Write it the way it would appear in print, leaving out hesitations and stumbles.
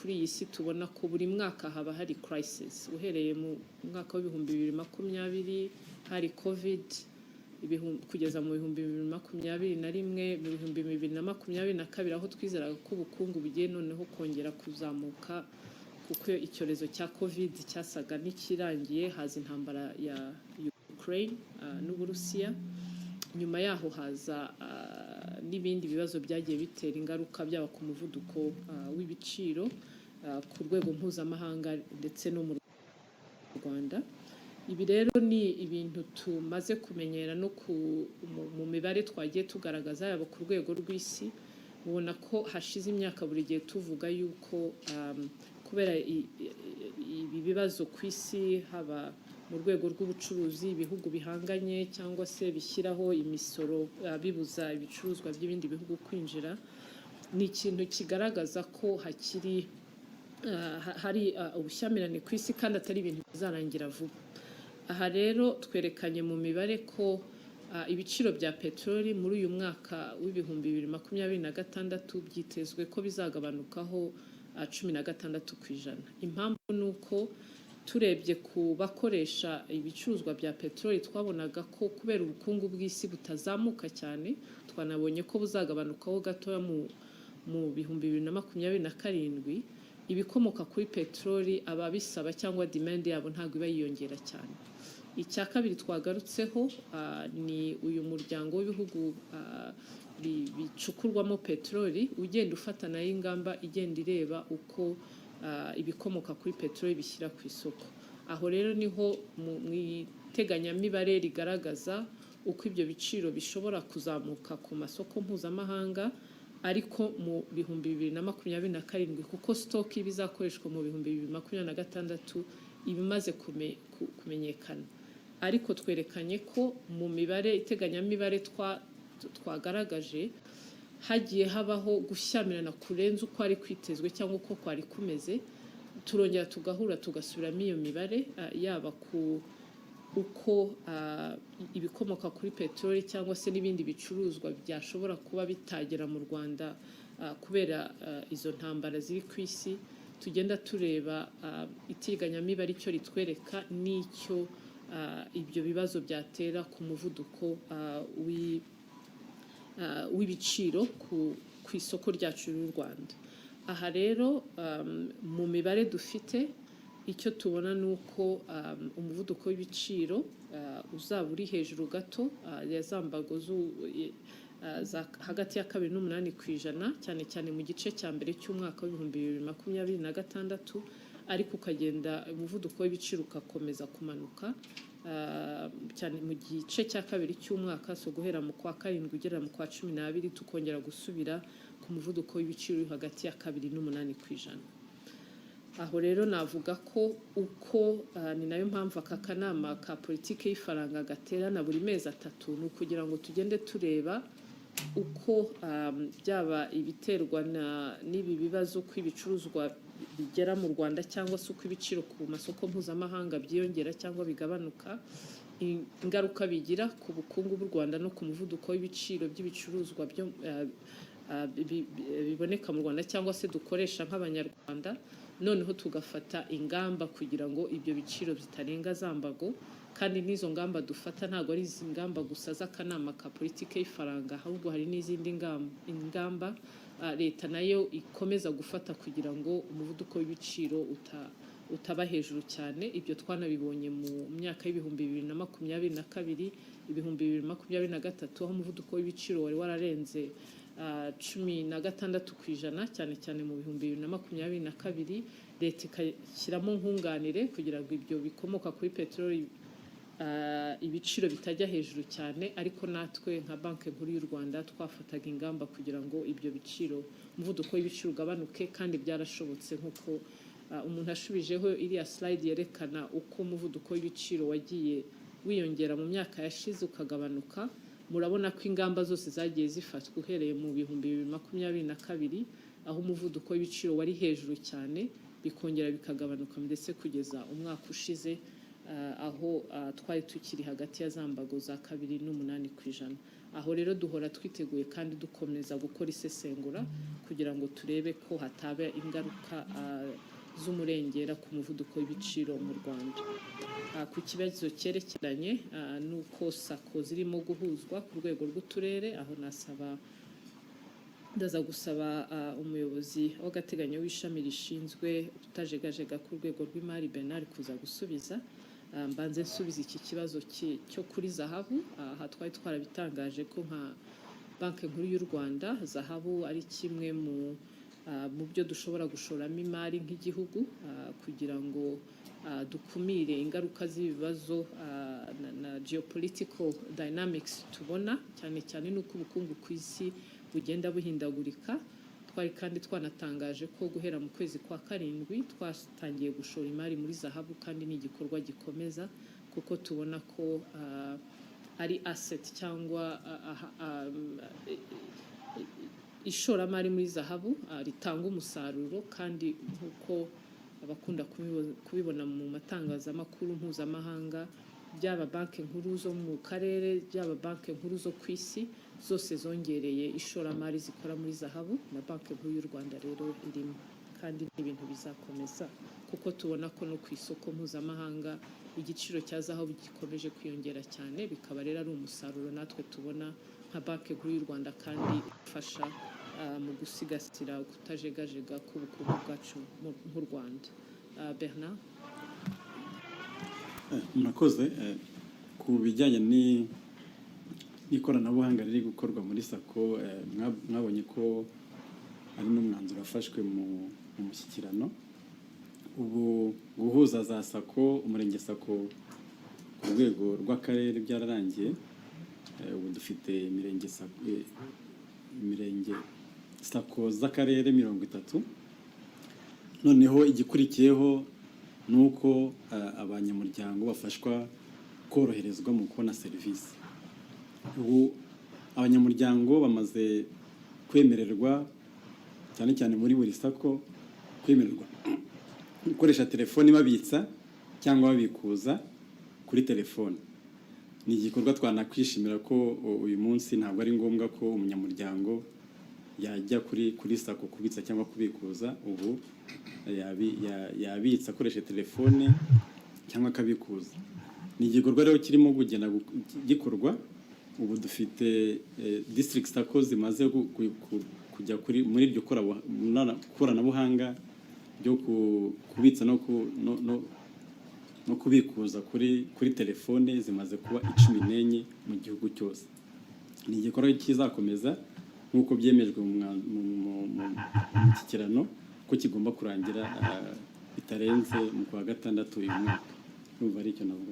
Kuri iyi si tubona ko buri mwaka haba hari crisis. Uhereye mu mwaka wa 2020 hari COVID, kugeza mu 2021, mu 2022, aho twizeraga ko ubukungu bugiye noneho kongera kuzamuka kuko icyorezo cya COVID cyasaga n'ikirangiye, haza intambara ya Ukraine n'Uburusiya. Nyuma yaho haza n'ibindi bibazo byagiye bitera ingaruka, byaba ku muvuduko w'ibiciro ku rwego mpuzamahanga ndetse no mu Rwanda. Ibi rero ni ibintu tumaze kumenyera no mu mibare twagiye tugaragaza, yaba ku rwego rw'isi. Mubona ko hashize imyaka buri gihe tuvuga yuko kubera ibi bibazo ku isi, haba mu rwego rw'ubucuruzi, ibihugu bihanganye cyangwa se bishyiraho imisoro bibuza ibicuruzwa by'ibindi bihugu kwinjira, ni ikintu kigaragaza ko hakiri hari ubushyamirane ku isi kandi atari ibintu bizarangira vuba. Aha rero twerekanye mu mibare ko ibiciro bya peteroli muri uyu mwaka wa 2026 byitezwe ko bizagabanukaho 16%. Impamvu ni uko turebye ku bakoresha ibicuruzwa bya peteroli, twabonaga ko kubera ubukungu bw'isi butazamuka cyane, twanabonye ko buzagabanukaho gatoya mu 2027, ibikomoka kuri peteroli ababisaba cyangwa demand yabo ntabwo iba yiyongera cyane. Icya kabiri twagarutseho ni uyu muryango w'ibihugu bicukurwamo peteroli ugenda ufata nayo ingamba, igenda ireba uko ibikomoka kuri peteroli bishyira ku isoko. Aho rero niho mu iteganyamibare rigaragaza uko ibyo biciro bishobora kuzamuka ku masoko mpuzamahanga, ariko mu 2027, kuko stock ibizakoreshwa mu 2026 iba imaze kumenyekana. Ariko twerekanye ko mu mibare, iteganyamibare twagaragaje, hagiye habaho gushyamirana kurenze uko ari kwitezwe cyangwa uko kwari kumeze, turongera tugahura, tugasubiramo iyo mibare, yaba ku uko ibikomoka kuri peteroli cyangwa se n'ibindi bicuruzwa byashobora kuba bitagera mu Rwanda kubera izo ntambara ziri ku isi. Tugenda tureba iteganyamibare icyo ritwereka n'icyo ibyo bibazo byatera ku muvuduko w'ibiciro ku isoko ryacu ry'u Rwanda. Aha rero mu mibare dufite, icyo tubona ni uko umuvuduko w'ibiciro uzaba uri hejuru gato ya za mbago za hagati ya 2.8%, cyane cyane mu gice cya mbere cy'umwaka wa 2026, ariko ukagenda umuvuduko w'ibiciro ugakomeza kumanuka cyane mu gice cya kabiri cy'umwaka. So guhera mu kwa karindwi ugera mu kwa 12, tukongera gusubira ku muvuduko w'ibiciro uri hagati ya 2.8%. Aho rero navuga ko uko ni nayo mpamvu aka kanama ka politiki y'ifaranga gaterana buri mezi 3, ni ukugira ngo tugende tureba uko byaba ibiterwa n'ibi bibazo, uko ibicuruzwa bigera mu Rwanda cyangwa se uko ibiciro ku masoko mpuzamahanga byiyongera cyangwa bigabanuka, ingaruka bigira ku bukungu bw'u Rwanda no ku muvuduko w'ibiciro by'ibicuruzwa byo biboneka mu Rwanda cyangwa se dukoresha nk'Abanyarwanda, noneho tugafata ingamba kugira ngo ibyo biciro bitarenga za mbago. Kandi n'izo ngamba dufata ntabwo ari izi ngamba gusa z'akanama ka politiki y'ifaranga, ahubwo hari n'izindi ngamba leta nayo ikomeza gufata kugira ngo umuvuduko w'ibiciro utaba hejuru cyane. Ibyo twanabibonye mu myaka ya 2022, 2023, aho umuvuduko w'ibiciro wari wararenze 16%, cyane cyane mu 2022, leta igashyiramo nkunganire kugira ngo ibyo bikomoka kuri peteroli ibiciro bitajya hejuru cyane. Ariko natwe nka Banki Nkuru y'u Rwanda twafataga ingamba kugira ngo ibyo biciro, umuvuduko w'ibiciro ugabanuke, kandi byarashobotse, nk'uko umuntu ashubijeho iriya slide yerekana uko umuvuduko w'ibiciro wagiye wiyongera mu myaka yashize ukagabanuka. Murabona ko ingamba zose zagiye zifatwa uhereye mu 2022, aho umuvuduko w'ibiciro wari hejuru cyane, bikongera bikagabanuka, ndetse kugeza umwaka ushize aho twari tukiri hagati ya za mbago za 2.8%. Aho rero duhora twiteguye kandi dukomeza gukora isesengura kugira ngo turebe ko hataba ingaruka z'umurengera ku muvuduko w'ibiciro mu Rwanda. Ku kibazo cyerekeranye n'uko SACCO zirimo guhuzwa ku rwego rw'uturere, aho nasaba ndaza gusaba umuyobozi w'agateganyo w'ishami rishinzwe kutajegajega ku rwego rw'imari, Bernard, kuza gusubiza. Mbanze nsubiza iki kibazo cyo kuri zahabu. Aha twari twarabitangaje ko nka Banki Nkuru y'u Rwanda zahabu ari kimwe mu byo dushobora gushoramo imari nk'igihugu kugira ngo dukumire ingaruka z'ibibazo na geopolitical dynamics tubona, cyane cyane n'uko ubukungu ku isi bugenda buhindagurika. Twari kandi twanatangaje ko guhera mu kwezi kwa karindwi twatangiye gushora imari muri zahabu, kandi ni igikorwa gikomeza kuko tubona ko ari asset cyangwa ishoramari muri zahabu ritanga umusaruro. Kandi nk'uko abakunda kubibona mu matangazamakuru mpuzamahanga, byaba banki nkuru zo mu karere, byaba banki nkuru zo ku isi, zose zongereye ishoramari zikora muri zahabu, na Banki Nkuru y'u Rwanda rero irimo. Kandi ni ibintu bizakomeza kuko tubona ko no ku isoko mpuzamahanga igiciro cya zahabu gikomeje kwiyongera cyane, bikaba rero ari umusaruro natwe tubona nka Banki Nkuru y'u Rwanda kandi ifasha mu gusigasira kutajegajega k'ubukungu bwacu nk'u Rwanda. Bernard. Murakoze. Ku bijyanye n'ikoranabuhanga riri gukorwa muri SACCO, mwabonye ko ari n'umwanzuro wafashwe mu mushyikirano. Ubu guhuza za SACCO, Umurenge SACCO ku rwego rw'akarere byararangiye. Ubu dufite imirenge SACCO z'akarere 30. Noneho igikurikiyeho ni uko abanyamuryango bafashwa koroherezwa mu kubona serivisi. Ubu abanyamuryango bamaze kwemererwa, cyane cyane muri buri SACCO, kwemererwa gukoresha telefoni babitsa cyangwa babikuza kuri telefoni. Ni igikorwa twanakwishimira ko uyu munsi ntabwo ari ngombwa ko umunyamuryango yajya kuri SACCO kubitsa cyangwa kubikuza. Ubu yabitsa akoresheje telefone cyangwa akabikuza. Ni igikorwa rero kirimo kugenda gikorwa. Ubu dufite district SACCO zimaze kujya muri iryo koranabuhanga ryo kubitsa no kubikuza kuri telefone, zimaze kuba 14 mu gihugu cyose. Ni igikorwa kizakomeza nk'uko byemejwe mu mushyikirano ko kigomba kurangira bitarenze mu kwa gatandatu uyu mwaka. Ndumva ari icyo navuga.